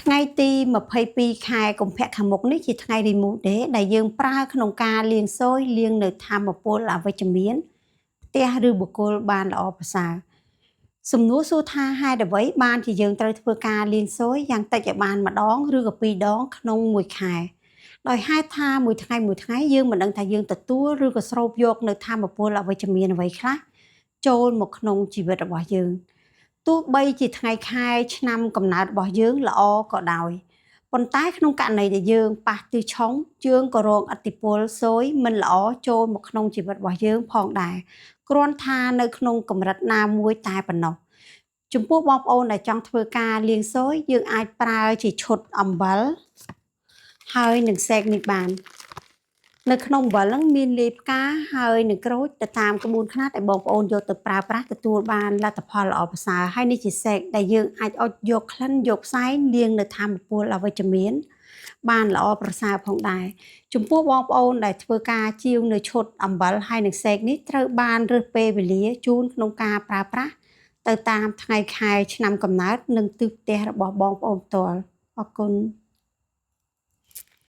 ថ្ងៃទី22ខែកុម្ភៈខាងមុខនេះជាថ្ងៃ Remove Day ដែលយើងប្រើក្នុងការលាងស៊យលាងនៅធម៌ពលអវិជ្ជមានផ្ទះឬបុគ្គលបានល្អប្រសើរសំណួរសួរថាហេតុអ្វីបានជាយើងត្រូវធ្វើការលាងស៊យយ៉ាងតិចឲ្យបានម្ដងឬក៏ពីរដងក្នុងមួយខែដោយហេតុថាមួយថ្ងៃមួយថ្ងៃយើងមិនដឹងថាយើងទទួលឬក៏ស្រូបយកនៅធម៌ពលអវិជ្ជមានអ្វីខ្លះចូលមកក្នុងជីវិតរបស់យើងទោះបីជាថ្ងៃខែឆ្នាំកំណើតរបស់យើងល្អក៏ដោយប៉ុន្តែក្នុងករណីដែលយើងប៉ះទិសឆុងយើងក៏រងឥទ្ធិពលស៊យមិនល្អចូលមកក្នុងជីវិតរបស់យើងផងដែរគ្រាន់ថានៅក្នុងកម្រិតណាមួយតែប៉ុណ្ណោះចំពោះបងប្អូនដែលចង់ធ្វើការលាងស៊យយើងអាចប្រើជាឈុតអំបិលហើយនឹងសេកនេះបាននៅក្នុងអំបិលហ្នឹងមានលាយផ្កាហើយនឹងក្រូចទៅតាមក្បួនខ្នាតដែលបងប្អូនយកទៅប្រើប្រាស់ទទួលបានលទ្ធផលល្អប្រសើរហើយនេះជាសេកដែលយើងអាចអុជយកក្លិនយកផ្សែងលាងនៅធម៌ពលអវិជ្ជមានបានល្អប្រសើរផងដែរចំពោះបងប្អូនដែលធ្វើការជាវនៅឈុតអំបិលហើយនឹងសេកនេះត្រូវបានរើសពេលវេលាជូនក្នុងការប្រើប្រាស់ទៅតាមថ្ងៃខែឆ្នាំកំណើតនិងទិសផ្ទះរបស់បងប្អូនផ្ទាល់អរគុណ។